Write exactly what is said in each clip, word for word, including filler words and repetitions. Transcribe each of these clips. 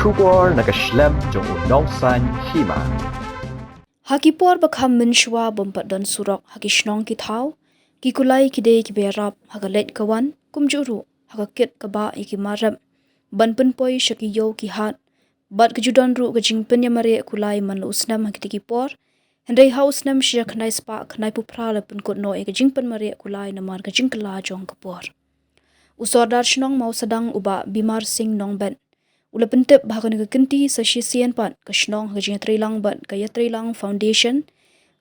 Khubor na ka shlem jong u nongsan hima. Ha ki por ba kham mynshuwa bym pat don surok ha ki shnong ki thaw, ki kulai ki dei kiba ïarap ha ka leit ka wan, kumjuh ruh ha ka kit ka bah ïa ki mar rep ban pynpoi sha ki ïew ki hat, bad ka ju don ruh ka jingpynïamareh kulai man la u snem ha kitei ki por. Hynrei ha u snem shi hajar khyndai spah khyndaiphew phra la pynkut noh ïa ka jingpynmareh kulai namar ka jingkylla jong ka por. U Sordar Shnong Mawsadang u Bah Bimar Singh Nongbet u la pyntip ba ha kane ka kynti sa shisien pat ka shnong ha ka jingïatreilang bad ka Ïatreilang Foundation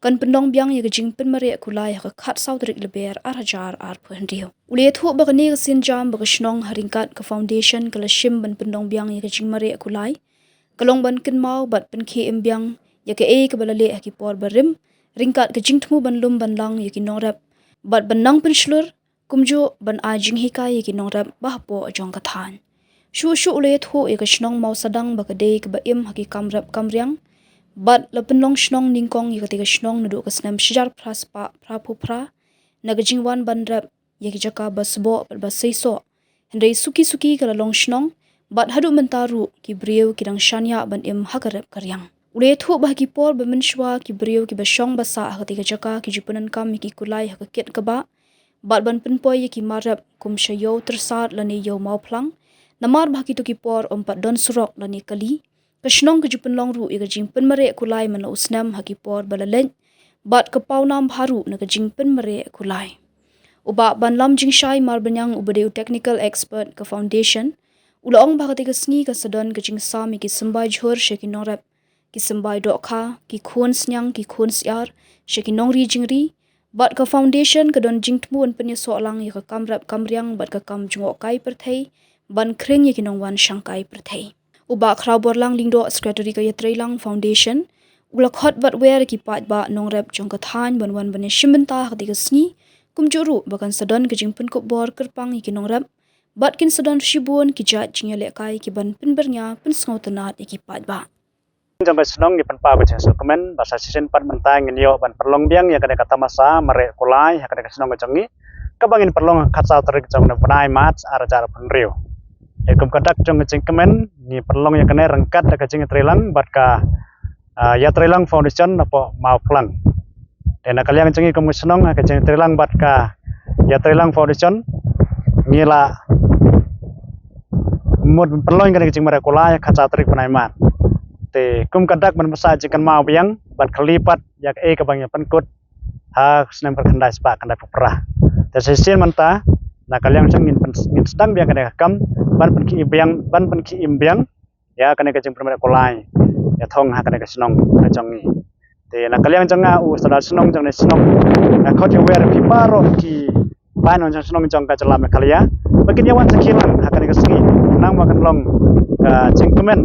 kan pynlong biang ïa ka jingpynmareh kulai ha ka khatsaw tarik Lber ar hajar arphew hynriew. U la ïathuh ba kane ka sienjam ba ka shnong ha ryngkat ka foundation ka la shim ban pynlong biang ïa ka jingmareh kulai ka long ban kynmaw bad pynkhie im biang ïa kaei kaba la leh ha ki por barim, ryngkat ka jingthmu ban lum ban lang ïa ki nongrep bad ban nang pynshlur, kumjuh ban ai jinghikai ïa ki nongrep ba hapoh jong ka thaiñ. Shuh shuh u la ïathuh ïa ka shnong Mawsadang ba ka dei kaba im ha ki kam rep kam riang, bad la pynlong shnong nyngkong ïa katei ka shnong naduh ka snem shi hajar phra spah phraphew phra na ka jingwan ban rep ïa ki jaka ba sboh bad ba seisoh. Hynrei suki suki ka la long shnong, bad haduh mynta ruh ki briew ki dang shaniah ban im ha ka rep ka riang. U la ïathuh ba ha ki por ba mynshuwa ki briew kiba shong ba sah ha katei ka jaka ki ju pyndonkam ïa ki kulai ha ka kit ka bah bad ban pynpoi ïa ki mar rep kum sha ïew Tyrsad lane ïew Mawphlang, namar ba ha kito ki por ym pat don surok lane kali. Ka shnong ka ju pynlong ruh ïa ka jingpynmareh kulai man la u snem ha ki por ba la leit, bad ka pawnam bha ruh na ka jingpynmareh kulai. U Bah Banlam Jingshai Marbaniang uba dei u technical expert ka foundation u la ong ba ha katei ka sngi kan sa don ka jingsam ïa ki symbai jhur sha ki nongrep, ki symbai dohkha, ki khun sniang, ki khun syiar sha ki nongri jingri, bad ka foundation ka don jingthmu ban pynïasoh lang ïa ka kam rep kam riang bad ka kam jngohkai pyrthei ban khring ïa ki nongwan shangkai pyrthei. U Bah Khrawborlang Lyngdoh, Secretary ka Ïatreilang Foundation u la khot bad wer ïa ki paidbah nongrep jong ka thaiñ ban wan ban ïashim bynta ha katei ka sngi, kumjuh ruh ba kan sa don ka jingpynkup bor kyrpang ïa ki nongrep, bad kin sa don shibun ki jait jingïalehkai ki ban pynbyrngia pynsngewtynnad ïa ki paidbah. Jong ka shnong ngi pynpaw ka jingsngewkmen ba sa shisien pat mynta ngin ïoh ban pynlong biang ïa kane ka tamasa mareh kulai ha kane ka shnong ka jong ngi, kaba ngin pynlong ha khatsaw tarik jong une u bnai March ar hajar arphew hynriew. Ïa kum ka dak jong ka jingkmen ngi pynlong ïa kane ryngkat da ka jingïatreilang bad ka, ah, Ïatreilang Foundation napoh Mawphlang. Te na ka liang jong ngi kum ka shnong ha ka jingïatreilang bad ka Ïatreilang Foundation ngi la mut pynlong kane ka jingmareh kulai ha khatsaw tarik bnai March. Te kum ka dak ban pynshai jingkynmaw biang bad kylli pat ïa kaei kaba ngi pynkut ha ka snem khyndai spah khyndaiphew phra. Te shisien mynta na ka liang jong ngi ngin pyn-, ngin sdang biang kane ka kam ban pynkhie im biang, ban pynkhie im biang ïa kane ka jingpynmareh kulai ïa thong ha kane ka shnong ka jong ngi. Te na ka liang jong nga u Sordar Shnong jong kane ka shnong nga khot ïa wer ïa phi baroh ki paidbah nongshong shnong jong ka jylla Meghalaya ba kin ïa wan sakhi lang ha kane ka sngi, khnang ba kan long ka jingkmen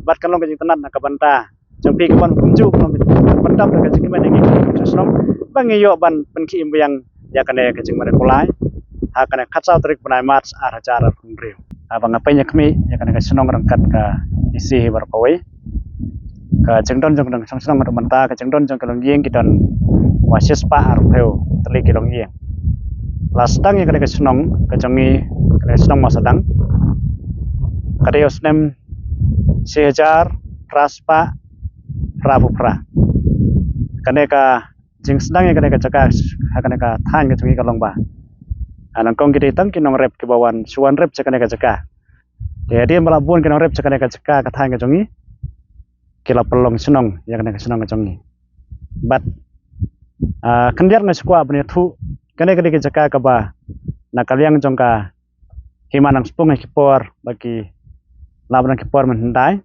bad kan long ka jingtynnad na ka bynta jong phi, ka ban kumjuh ka long ka jingpyndap da ka jingkmen ïa ngi ki nongshong shnong ba ngi ïoh ban pynkhie im biang ïa kane ka jingmareh kulai ha kane khatsaw tarik bnai March ar hajar arphew hynriew. Haba nga peit ïa khmih ïa kane ka shnong ryngkat ka isi hi baroh kawei, ka jingdon jong ka nongshong shnong haduh mynta, ka jingdon jong ki longïing ki don wa shispah arphew tylli ki longïing. La sdang ïa kane ka shnong ka jong ngi, kane ka shnong Mawsadang, ka dei u snem shi hajar phra spah phraphew phra. Kane ka jingsdang ïa kane ka jaka ha kane ka thaiñ ka jong ngi ka long ba, ah, nyngkong ki dei tang ki nongrep kiba wan shu wan rep sha kane ka jaka. Te hadien ba la bun ki nongrep sha kane ka jaka ka thaiñ ka jong ngi, ki la pynlong shnong ïa kane ka shnong ka jong ngi. Bad, ah, khyndiat nga shu kwah ban ïathuh, kane ka dei ka jaka kaba na ka liang jong ka Hima Nongspung ha ki por ba ki la ban ki por mynhyndai,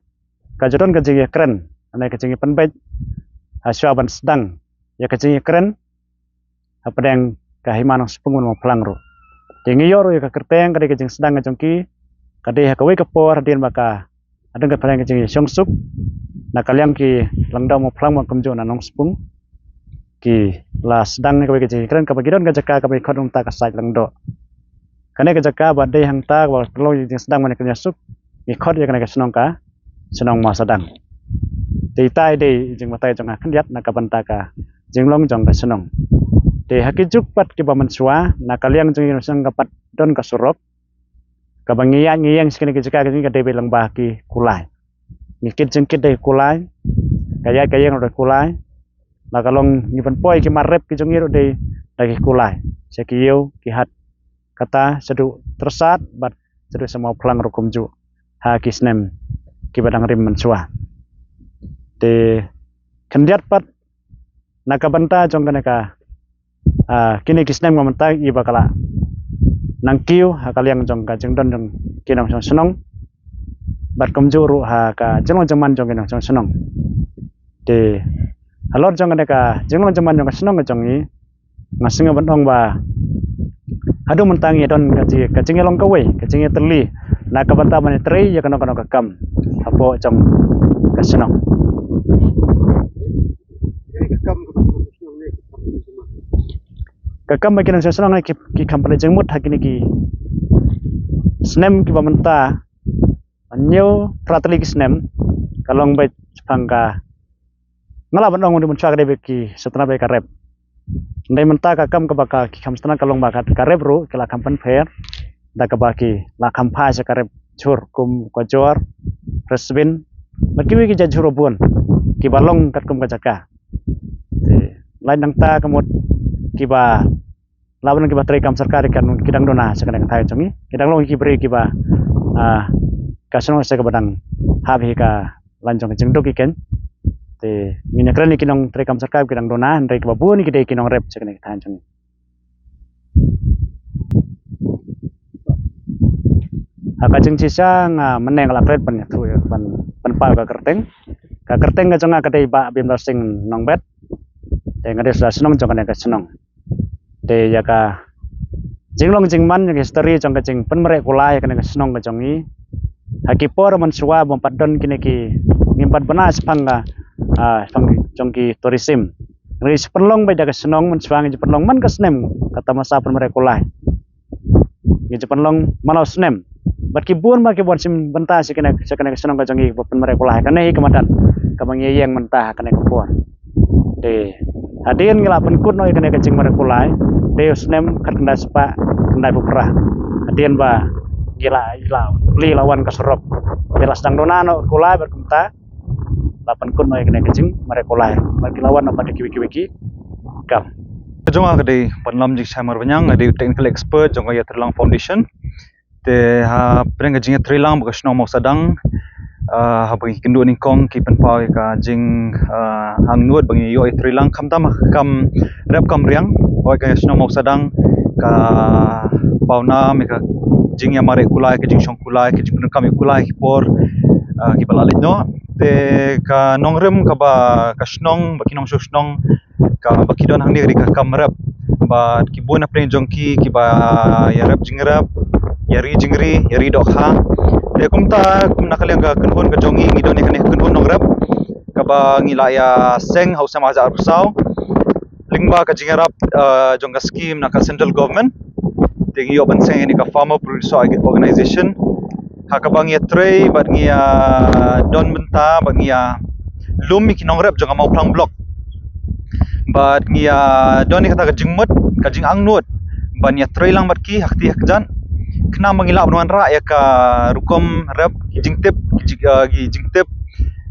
ka ju don ka jingïakren, kane ka jingïapynbeit ha shuwa ban sdang ïa ka jingïakren hapdeng ka Hima Nongspung bad Mawphlang ruh. Te ngi ïoh ruh ïa ka kyrteng, ka dei ka jingsdang ka jong ki, ka dei ha kawei ka por hadien ba ka, hadien ka pdeng ka jingïashong suk na ka liang ki Lyngdoh Mawphlang bad kumjuh na Nongspung, ki la sdang ïa kawei ka jingïakren kaba ki don ka jaka kaba ki khot ïa kata ka sait Lyngdoh. Kane ka jaka ba dei hangta kaba pynlong ïa ka jingsdang ban ïakren ïasuk, ki khot ïa kane ka shnong ka shnong Mawsadang. Te ita i dei i jingbatai jong nga khyndiat na ka bynta ka jinglong jong ka shnong. Te ha ki juk pat kiba mynshuwa na ka liang jong ngi ka shnong ka pat don ka surok kaba ngi ïaid ngi ïeng sha kane ka jaka ka jong ngi ka dei beit lyngba ki kulai. ngi kit jingkit da ki kulai, ka ïaid ka ïeng ruh da ki kulai, la ka long ngi pynpoi ki mar rep ki jong ngi ruh dei da ki kulai sha ki ïew ki hat, kata shaduh Tyrsad bad shaduh Samawphlang ruh kumjuh ha ki snem kiba dang rim mynshuwa. Te khyndiat pat na ka bynta jong kane ka, ah, kine ki snem ka mynta, iba ka la nang kiew ha ka liang jong ka jingdon jong ki nongshong shnong bad kumjuh ruh ha ka jinglong jingman jong ki nongshong shnong. Te halor jong kane ka jinglong jingman jong ka shnong ka jong ngi, nga sngew ban ong ba haduh mynta ngi don ka ji-, ka jingïalong kawei, ka jingïatylli na ka bynta ban ïatrei ïa kano kano ka kam hapoh jong ka shnong. Ka kam ba ki nongshong shnong ne ki, ki kham pynleit jingmut ha kine ki snem kiba mynta, hynñiew phra tylli ki snem, ka long ba shaphang ka, nga lah ban ong, u dei mynshuwa ka dei ba ki sngewtynnat bad ka rep. Hynrei mynta ka kam kaba ka, ki kham sngewtynnat ka long ba ka, ka rep ruh ki la kham pynpher da kaba ki la kham phai sha ka rep jhur kum ka jhur, French bean bad kiwei ki jait jhur bun kiba long katkum ka jaka. Te lait nangta ka mut kiba lah ban long kiba trei kam sorkar kan, ki dang duna sha kane ka thaiñ jong ngi, ki dang long ki briew kiba, ah, ka shnong sa kaba dang hap hi ka lain jong ka jingduk ki ken. Te ngin ïakren ïa ki nongtrei kam sorkar ki dang duna, hynrei kiba bun ki dei ki nongrep sha kane ka thaiñ jong ngi. Ha ka jingshisha nga mynne nga la klet ban ïathuh, ban, ban pynpaw ka kyrteng. Ka kyrteng ka jong nga ka dei Bah Bimdar Singh Nongbet. Te nga dei sla shnong jong kane ka shnong. Te ïa ka jinglong jingman, ïa ka history jong ka jingpynmareh kulai ïa kane ka shnong ka jong ngi, ha ki por mynshuwa ba ym pat don kine ki, ngim pat bna shaphang ka, ah, shaphang jong ki tourism. Ngi ju pynlong beit da ka shnong mynshuwa, ngi ju pynlong man ka snem ka tamasa pynmareh kulai. Ngi ju pynlong man la u snem. Bad ki bun ba ki bun shim bynta sha kane, sha kane ka shnong ka jong ngi ba pynmareh kulai. Kane hi ka madan kaba ngi ïeng mynta ha kane ka por. Te hadien ngi la pynkut noh ïa kane ka jingmareh kulai, dei u snem khatkhyndai spah khyndaiphew phra. Hadien ba ngi la, ngi la, ngi la wan ka surok, ngi la sdang duna noh kulai bad kumta la pynkut noh ïa kane ka jingmareh kulai. Bad ki la wan noh pat da kiwei kiwei ki kam. Ka jong nga ka dei Panlam Jingshai Marbaniang, nga dei u technical expert jong ka Ïatreilang Foundation. Te ha pdeng ka jingïatreilang bad ka shnong Mawsadang, ah, haba ngi kynduh nyngkong ki pynpaw ïa ka jing, ah, angnud ba ngi ïoh ïatreilang khamtam ha ka kam rep kam riang, hooid ka shnong Mawsadang ka paw nam ïa ka jingïamareh kulai, ka jingshong kulai, ka jingpyndonkam ïa kulai ha ki por, ah, kiba la leit noh. Te ka nongrim kaba ka shnong bad ki nongshong shnong kaba ki don hangne ka dei ka kam rep. Bad ki bun na pdeng jong ki kiba ïarep jingrep, ïari jingri, ïari dohkha. Te kumta, kum na ka liang ka kynhun ka jong ngi, ngi don ïa kane ka kynhun nongrep kaba ngi la ïaseng ha u snem arhajar arphew saw lyngba ka jingïarap, eh, jong ka skim na ka central government. Te ngi ïoh ban seng ïa kane ka Farmer Producer Organization, ha kaba ngi ïatrei bad ngi ïadon bynta bad ngi ïalum ïa ki nongrep jong ka Mawphlang Block. Bad ngi ïadon ïa kata ka jingmut, ka jingangnud ban ïatrei lang bad ki ha kti ha kjat. Khnang ba ngi lah ban wanrah ïa ka rukom rep, ki jingtip, ki jing, eh, ki jingtip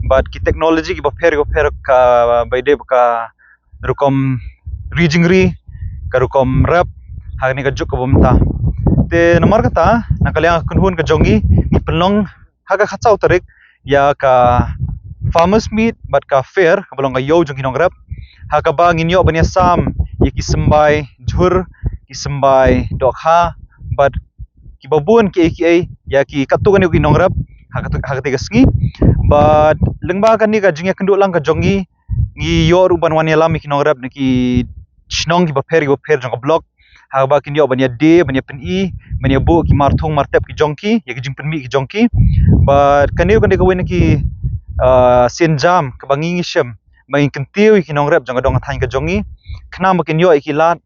bad ki technology kiba pher kiba pher, kaba ïadei bad ka rukom ri jingri, ka rukom rep ha kane ka juk kaba mynta. Te namar kata, na ka liang ka kynhun ka jong ngi, ngi pynlong ha ka khatsaw tarik ïa ka Farmers Meet bad ka fair kaba long ka ïew jong ki nongrep, ha kaba ngin ïoh ban ïasam ïa ki symbai jhur, ki symbai dohkha bad kiba bun kiei kiei ïa ki katto katne ki nongrep ha kata, ha kata ka sngi. Bad lyngba kane ka jingïakynduh lang ka jong ngi, ngi ïoh ruh ban wan ïalam ïa ki nongrep na ki shnong kiba pher kiba pher jong ka block, ha kaba kin ïoh ban ïadie, ban ïapyni, ban ïabuh ki mar thung mar tep ki jong ki, ïa ki jingpynmih ki jong ki. Bad kane ruh ka dei kawei na ki, ah, sienjam kaba ngi ngi shem ba ngin kyntiew ïa ki nongrep jong ka dong ka thaiñ ka jong ngi, khnang ba kin ïoh ïa ki lad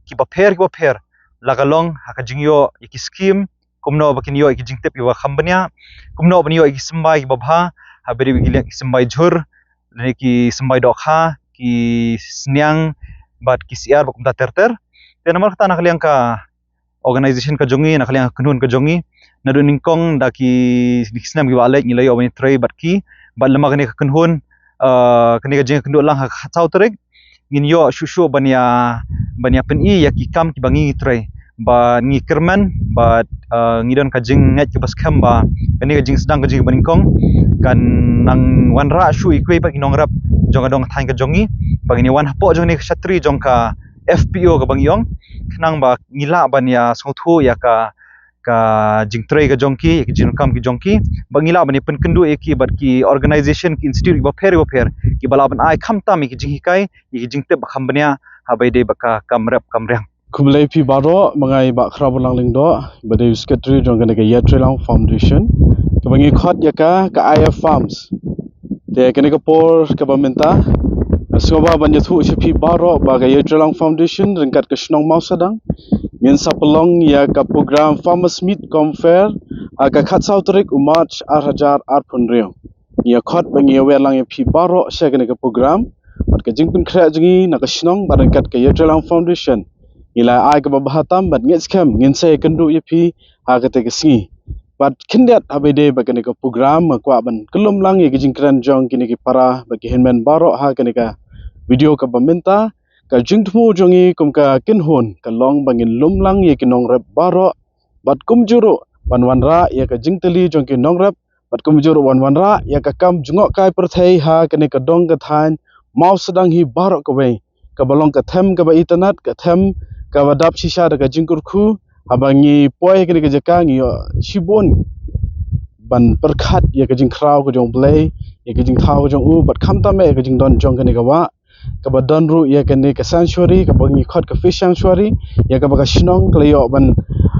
kiba pher kiba pher, la ka long ha ka jingïoh ïa ki skim, kumno ba kin ïoh ïa ki jingtip kiba kham bniah, kumno ban ïoh ïa ki symbai kiba bha, haba ïadei bad ki leh ki symbai jhur, lane ki symbai dohkha, ki sniang bad ki syiar bad kumta ter ter. Te namar kata na ka liang ka organization ka jong ngi, na ka liang ka kynhun ka jong ngi. Naduh nyngkong da ki, ki snem kiba la leit ngi la ïoh ban ïatrei bad ki, bad lem bad kane ka kynhun, uh, kane ka jingïakynduh lang ha ka khatsaw tarik, ngin ïoh shuh shuh ban ïa, ban ïa pyni ïa ki kam kiba ngi trei. Bad ngi kyrmen, bad, uh, ngi don ka jingngeit kaba skhem ba kane ka jingsdang ka jong ngi ba nyngkong kan nang wanrah shuh ïa kiwei pat ki nongrep jong ka dong ka thaiñ ka jong ngi, ba ngin ïa wan hapoh jong kane ka shatri jong ka F P O kaba ngi ong, khnang ba ngi lah ban ïa sngewthuh ïa ka, ka jingtrei ka jong ki, ïa ki jingkam ki jong ki, ba ngi lah ban ïa pynkynduh ïa ki bad ki organization, ki institute kiba pher kiba pher, kiba lah ban ai khamtam ïa ki jinghikai, ïa ki jingtip ba kham bniah, haba ïadei bad ka kam rep kam riang. Khublei phi baroh, ma nga i Bah Khrawbunlang Lyngdoh, ba dei u secretary jong kane ka Ïatreilang Foundation, kaba ngi khot ïa ka, ka I F Farms. Te kane ka por kaba mynta, nga sngewbha ban ïathuh sha phi baroh ba ka Ïatreilang Foundation ryngkat ka shnong Mawsadang ngin sa pynlong ïa ka program Farmers Meet cum Fair ha ka khatsaw tarik u March ar hajar arphew hynriew. Ngi ïa khot ba ngi ïa wer lang ïa phi baroh sha kane ka program. Bad ka jingpynkhreh jong ngi na ka shnong bad ryngkat ka Ïatreilang Foundation, ngi la ai kaba bha tam bad ngeit skhem ngin sa ïakynduh ïa phi ha kata ka sngi. Bad khyndiat haba ïadei bad kane ka program, nga kwah ban kyllum lang ïa ka jingkren jong kine ki para bad ki hynmen baroh ha kane ka video kaba mynta. Ka jingthmu jong ngi kum ka kynhun ka long ba ngin lum lang ïa ki nongrep baroh, bad kumjuh ruh ban wanrah ïa ka jingtylli jong ki nongrep, bad kumjuh ruh ban wanrah ïa ka kam jngohkai pyrthei ha kane ka dong ka thaiñ Mawsadang hi baroh kawei, kaba long ka them kaba itynnad, ka them kaba dap shisha da ka jingkyrkhu. Haba ngi poi ha kane ka jaka ngi ïoh shibun ban pyrkhat ïa ka jingkhraw ka jong U Blei, ïa ka jingthaw ka jong u, bad khamtam eh ïa ka jingdon jong kane ka wah, kaba don ruh ïa kane ka sanctuary kaba ngi khot ka fish sanctuary, ïa kaba ka shnong ka la ïoh ban,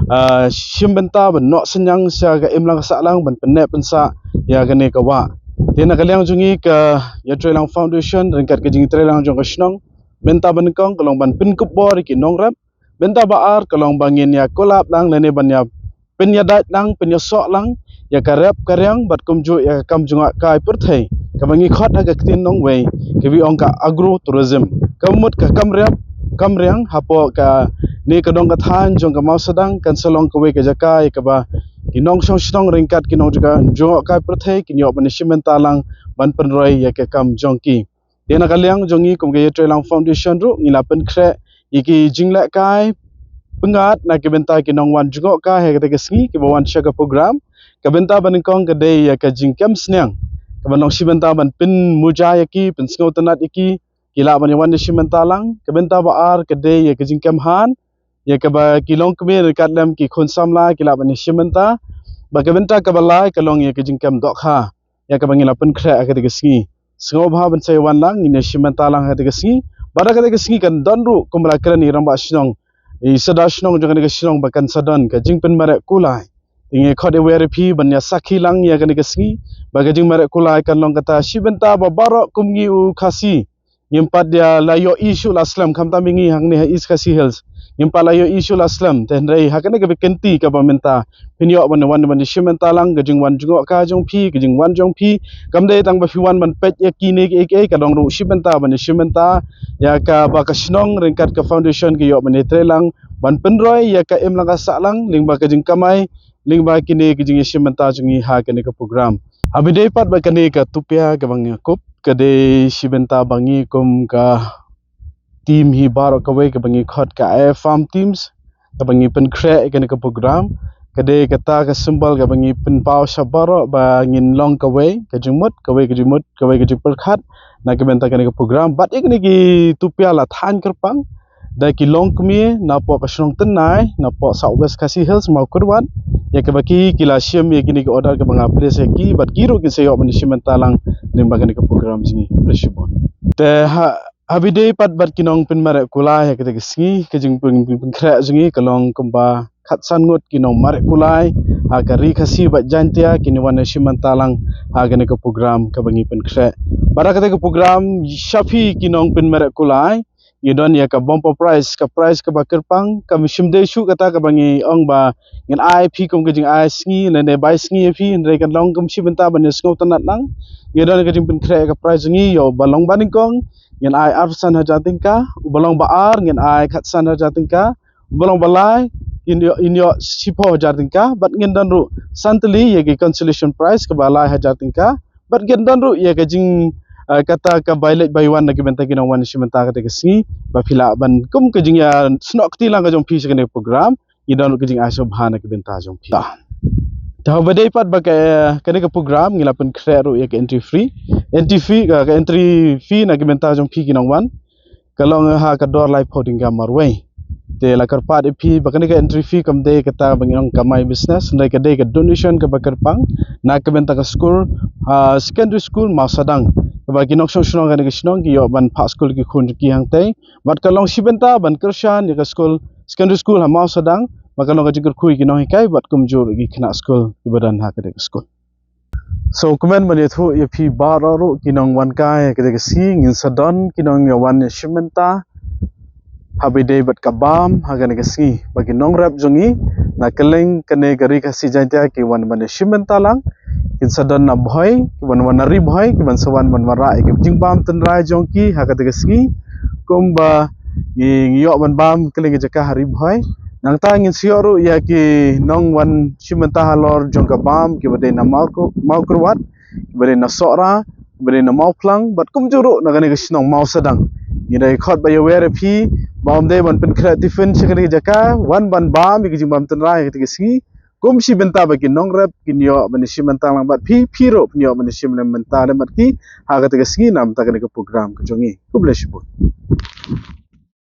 ah, shim bynta ban noh synñiang sha ka imlang ka sahlang ban pynneh pynsah ïa kane ka wah. Te na ka liang jong ngi ka Ïatreilang Foundation ryngkat ka jingtreilang jong ka shnong, bynta ba nyngkong ka long ban pynkup bor ïa ki nongrep, bynta ba ar ka long ba ngin ïa kulap lang lane ban ïa pynïadait lang, pynïasoh lang ïa ka rep ka riang bad kumjuh ïa ka kam jngohkai pyrthei, kaba ngi khot ha ka ktien nongwei kiba ong ka agro tourism. Ka mut ka kam rep kam riang hapoh kane ka dong ka thaiñ jong ka Mawsadang kan sa long kawei ka jaka ïa kaba ki nongshong shnong ryngkat ki nongjngohkai pyrthei kin ïoh ban ïashim bynta lang ban pynroi ïa ka kam jong ki. Te na ka liang jong ngi kum ka Ïatreilang Foundation ruh ngi la pynkhreh ïa ki jinglehkai pyngngad na ki bynta ki nongwan jngohkai ha kata ka sngi kiba wan sha ka program. Ka bynta ba nyngkong ka dei ïa ka jingkem sniang, kaba long shi bynta ban pynmuja ïa ki, pynsngewtynnad ïa ki, ki lah ban ïa wan ïashim bynta lang. Ka bynta ba ar ka dei ïa ka jingkem han, ïa kaba ki longkmie ryngkat lem ki khun samla ki lah ban ïashim bynta. Bad ka bynta kaba lai ka long ïa ka jingkem dohkha, ïa kaba ngi la pynkhreh ha kata ka sngi. Sngewbha ban sa ïa wan lang, ngin ïashim bynta lang ha kata ka sngi. Bad ha kata ka sngi kan don ruh kumba la kren i rangbah shnong, i sordar shnong jong kane ka shnong, ba kan sa don ka jingpynmareh kulai. Te ngi khot ïa wer ïa phi ban ïa sakhi lang ïa kane ka sngi ba ka jingmareh kulai kan long kata shi bynta ba baroh kum ngi u Khasi ngim pat ïa la ïohi shuh la slem, khamtam ïa ngi hangne ha East Khasi Hills ngim pat la ïohi shuh la slem. Te hynrei ha kane ka kynti kaba mynta phin ïoh ban wan ban ïashim bynta lang. Ka jingwan jngohkai jong phi, ka jingwan jong phi kam dei tang ba phi wan ban peit ïa kine kiei kiei, ka long ruh shi bynta ban ïashim bynta ïa kaba ka shnong ryngkat ka foundation ka ïoh ban ïatrei lang ban pynroi ïa ka imlang ka sahlang lyngba ka jingkamai, lyngba kine ki jingïashim bynta jong ngi ha kane ka program. Haba ïadei pat bad kane ka tupia kaba ngi kup, ka dei shi bynta ba ngi kum ka team hi baroh kawei kaba ngi khot ka I F Farm Teams, kaba ngi pynkhreh ïa kane ka program. Ka dei kata ka symbol kaba ngi pynpaw sha baroh ba ngin long kawei ka jingmut, kawei ka jingmut, kawei ka jingpyrkhat na ka bynta kane ka program. Bad ïa kine ki tupia la thaiñ kyrpang da ki longkmie napoh ka shnong Tynnai, napoh South West Khasi Hills, Mawkyrwat, ïa kaba ki, ki la shim ïa kine ki order kaba nga place ïa ki, bad ki ruh kin sa ïoh ban ïashim bynta lang lyngba kane ka program jong ngi. Khublei shibun. Te ha, haba ïadei pat bad ki nongpynmareh kulai ha kata ka sngi, ka jingpyn, pyn, pynkhreh jong ngi ka long kumba khatsan ngut ki nongmareh kulai ha ka Ri Khasi bad Jaintia kin wan ïashim bynta lang ha kane ka program kaba ngi pynkhreh. Bad ha kata ka program sha phi ki nongpynmareh kulai ngi don ïa ka bumper prize, ka prize kaba kyrpang, kam shym dei shuh kata kaba ngi ong ba ngin ai phi kum ka jingai sngi lane bai sngi ïa phi, hynrei kan long kum shi bynta ban ïasngewtynnad lang. Ngi don ka jingpynkhreh ka prize jong ngi, ïa uba long ba nyngkong ngin ai arphew san hajar tyngka, uba long ba ar ngin ai khatsan hajar tyngka, uba long ba lai in ïoh, in ïoh shiphew hajar tyngka, bad ngin don ruh san tylli ïa ki consolation prize kaba lai hajar tyngka, bad ngin don ruh ïa ka jing, eh, kata ka buy late buy one na ki bynta ki nongwan shim bynta kata ka sngi, ba phi lah ban kum ka jingïasnoh kti lang ka jong phi sha kane ka program, ngi don ruh ka jingai sngewbha na ka bynta jong phi. Ta ba dei pat ba ka, kane ka program ngi la pynkhreh ruh ïa ka entry fee, entry fee, ka, ka entry fee na ka bynta jong phi ki nongwan, ka long ha ka dor laiphew tyngka marwei. Te la kyrpad ïa phi ba kane ka entry fee kam dei kata ba ngi ong kamai business, hynrei ka dei ka donation kaba kyrpang na ka bynta ka school, ah, secondary school Mawsadang, kaba ki nongshong shnong kane ka shnong ki ïoh ban phah school ki khun ki hangtei, bad ka long shi bynta ban kyrshan ïa ka school, secondary school ha Mawsadang, bad ka long ka jingkyrkhu ïa ki nonghikai bad kumjuh ki khynnah school kiba don ha kane ka school. So, kumne ban ïathuh ïa phi baroh ruh ki nongwan kai ha kane ka sngi, ngin sa don ki nongïawan ïashim bynta ha ba ïadei bad ka bam ha kane ka sngi. Ba ki nongrep jong ngi na kylleng kane ka Ri Khasi Jaiñtia ki wan ban ïashim bynta lang, kin sa don na Bhoi, ki wan wan na Ri Bhoi, ki wan sa wan ban wanrah ïa ki jingbam tynrai jong ki ha kata ka sngi. Kumba ngi, ngi ïoh ban bam kylleng ka jaka ha Ri Bhoi, nangta ngin sa ïoh ruh ïa ki nongwan shim bynta halor jong ka bam kiba dei na Mawkr-, Mawkyrwat, kiba dei na Sohra, kiba dei na Mawphlang, bad kumjuh ruh na kane ka shnong Mawsadang. Ngi da khot ba ïawer ïa phi ba ym dei ban pynkhreh tiffin sha kane ka jaka, wan ban bam ïa ki jingbam tynrai ha kata ka sngi. Kum shi bynta ba ki nongrep kin ïoh ban ïashim bynta lang bad phi, phi ruh phin ïoh ban ïashim lem bynta lem bad ki ha kata ka sngi na bynta kane ka program ka jong ngi. Khublei shibun.